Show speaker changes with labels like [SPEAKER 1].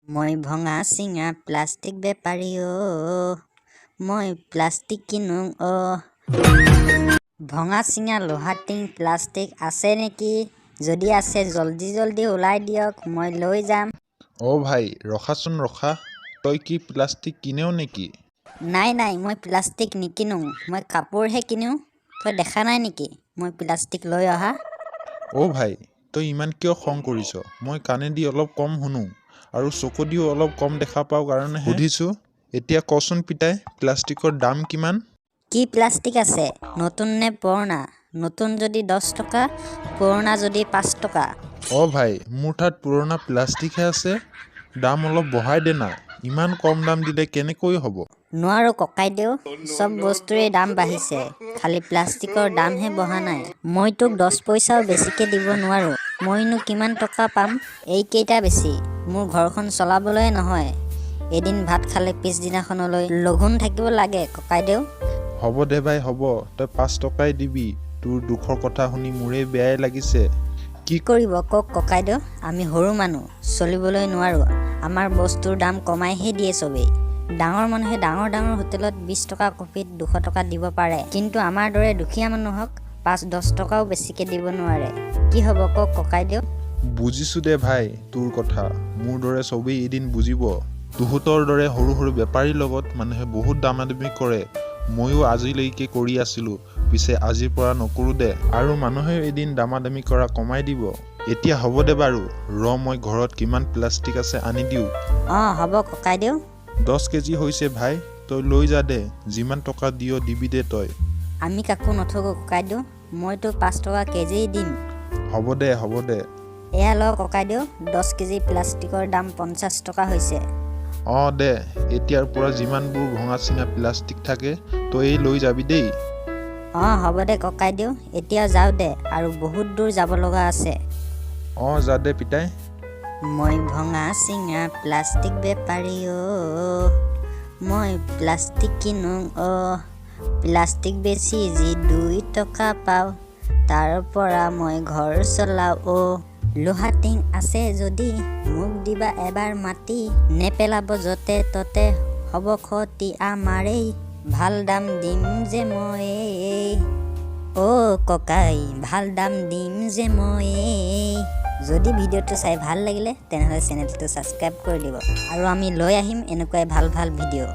[SPEAKER 1] মই ভঙা চিঙা প্লাষ্টিক বেপাৰী অ', মই প্লাষ্টিক কিনো অ'। ভঙা চিঙা লোহা টিং প্লাষ্টিক আছে নেকি? যদি আছে জলদি জলদি ওলাই দিয়ক, মই লৈ যাম।
[SPEAKER 2] অ' ভাই, ৰখাচোন ৰখা। তই কি প্লাষ্টিক কিনেও নেকি?
[SPEAKER 1] নাই নাই, মই প্লাষ্টিক নিকিনো, মই কাপোৰহে কিনো। তই দেখা নাই নেকি মই প্লাষ্টিক লৈ অহা?
[SPEAKER 2] অ' ভাই, তই ইমান কিয় খং কৰিছ? মই কাণেদি অলপ কম শুনো আৰু চকুদিও অলপ কম দেখা পাওঁ কাৰণেহে সুধিছোঁ। এতিয়া কচোন পিতাই, প্লাষ্টিকৰ দাম কিমান?
[SPEAKER 1] কি প্লাষ্টিক আছে? নতুন নে পুৰণা? নতুন যদি 10 টকা, পুৰণা যদি 5 টকা।
[SPEAKER 2] অ' ভাই, মোৰ তাত পুৰণা প্লাষ্টিকহে আছে। দাম অলপ বঢ়াই দে না। ইমান কম দাম দিলে কেনেকৈ হ'ব?
[SPEAKER 1] নোৱাৰো ককাইদেউ, চব বস্তুৰে দাম বাঢ়িছে, খালি প্লাষ্টিকৰ দামহে বঢ়া নাই। মই তোক 10 পইচাও বেছিকৈ দিব নোৱাৰো। মইনো কিমান টকা পাম এইকেইটা বেচি? মোৰ ঘৰখন চলাবলৈয়ে নহয়। এদিন ভাত খালে পিছদিনাখনলৈ লঘোণ থাকিব লাগে ককাইদেউ।
[SPEAKER 2] হ'ব দে ভাই, হ'ব। তই 5 টকাই দিবি। তোৰ দুখৰ কথা শুনি মোৰেই বেয়াই লাগিছে।
[SPEAKER 1] কি কৰিব কওক ককাইদেউ, আমি সৰু মানুহ, চলিবলৈ নোৱাৰো। আমাৰ বস্তুৰ দাম কমাইহে দিয়ে চবেই। ডাঙৰ মানুহে ডাঙৰ ডাঙৰ হোটেলত 20 টকা কফিত 200 টকা দিব পাৰে, কিন্তু আমাৰ দৰে দুখীয়া মানুহক 5-10 টকাও বেছিকৈ দিব নোৱাৰে। কি হ'ব কওক ককাইদেউ?
[SPEAKER 2] বুজিছোঁ দে ভাই তোৰ কথা। মোৰ দৰে চবেই এদিন বুজিব। তহঁতৰ দৰে সৰু সৰু বেপাৰীৰ লগত মানুহে বহুত দামাদামি কৰে। ময়ো আজিলৈকে কৰি আছিলোঁ, পিছে আজিৰ পৰা নকৰোঁ দে। আৰু মানুহেও এদিন দামাদামি কৰা কমাই দিব। এতিয়া হ'ব দে বাৰু, ৰ, মই ঘৰত কিমান প্লাষ্টিক আছে আনি দিওঁ।
[SPEAKER 1] অঁ, হ'ব ককাইদেউ।
[SPEAKER 2] 10 কেজি হৈছে ভাই, তই লৈ যা দে। যিমান টকা দিয় দিবি দে তই।
[SPEAKER 1] আমি কাকো নঠগো ককাইদেউ, মই তোক 5 টকা কেজিয়েই দিম।
[SPEAKER 2] হ'ব দে, হ'ব দে।
[SPEAKER 1] এয়া ল ককাইদেউ, 10 কেজি প্লাষ্টিকৰ দাম 50 টকা হৈছে।
[SPEAKER 2] অঁ দে, এতিয়াৰ পৰা যিমানবোৰ ভঙা চিঙা প্লাষ্টিক থাকে তয়েই লৈ যাবি দেই।
[SPEAKER 1] অঁ, হ'ব দে ককাইদেউ, এতিয়া যাওঁ দে, আৰু বহুত দূৰ যাব লগা আছে।
[SPEAKER 2] অঁ, যা দে পিতাই।
[SPEAKER 1] মই ভঙা চিঙা প্লাষ্টিক বেপাৰী অ', মই প্লাষ্টিক কিনো অ'। প্লাষ্টিক বেচি যি 2 টকা পাওঁ, তাৰ পৰা মই ঘৰ চলাওঁ অ'। লোহা টিং আছে যদি মোক দিবা এবাৰ মাতি, নেপেলাব য'তে ত'তে, হ'ব ক্ষতি আমাৰেই। ভাল দাম দিম যে ময়েই অ' ককাই, ভাল দাম দিম যে ময়েই। যদি ভিডিঅ'টো চাই ভাল লাগিলে, তেনেহ'লে চেনেলটো ছাবস্ক্ৰাইব কৰি দিব আৰু আমি লৈ আহিম এনেকুৱাই ভাল ভাল ভিডিঅ'।